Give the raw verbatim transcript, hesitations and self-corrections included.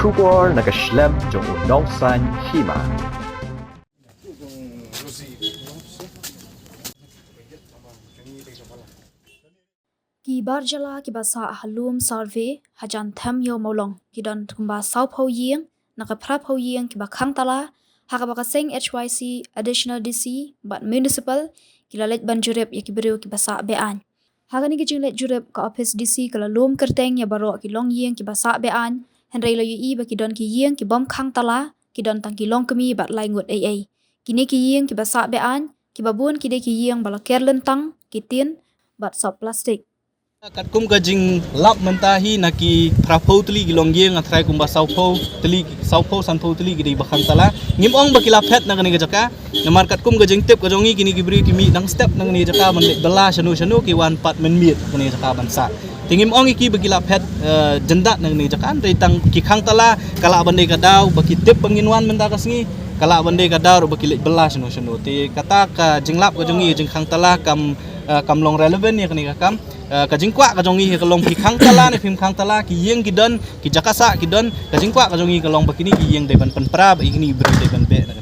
Khubor na ka shlem jong u nongsan hima. Ki bar jylla kiba sah ha lum survey hajan them ïew Mawlong ki don kumba sawphew ïing na ka phraphew ïing kiba khang tala, ha kaba ka seng H Y C Additional D C bad Municipal ki la leit ban jurip ïa ki briew kiba sah be-aiñ. Ha kane ka jingleit jurip ka ophis D C ka la lum kyrteng ïa baroh ki longïing kiba sah be-aiñ, hynrei la ïohi ba ki don ki ïing ki bym khang tala, ki don tang ki longkmie bad lai ngut ei ei. Kine ki ïing kiba sah be-aiñ, kiba bun ki dei ki ïing ba la ker lyntang, ki tin bad sop plastik. Katkum ka jinglap mynta hi na ki phraphew tylli ki longïing, nga tharai kumba sawphew tylli, sawphew sanphew tylli ki dei ba khang tala. Ngim ong ba ki la phet na kane ka jaka, namar katkum ka jingtip ka jong ngi, kine ki briew ki mih dang step na kane ka jaka ban leit bylla shano shano, ki wan pat mynmiet kane ka jaka ban sah. Te ngim ong ïa ki ba ki la phet, eh, jyndat na kane ka jaka, hynrei tang ki khang tala, ka lah ban dei ka daw ba ki tip ba ngin wan mynta ka sngi, ka lah ban dei ka daw ruh ba ki leit bylla shano shano. Te kata ka jinglap ka jong ngi, jingkhang tala kam, eh, kam long relevant ïa kane ka kam. Eh, ka jingkwah ka jong ngi ka long, ki khang tala ne phim khang tala, ki ïing ki don, ki jaka sah ki don, ka jingkwah ka jong ngi ka long ba kine ki ïing dei ban pynpra, ba kine ki briew dei ban beh.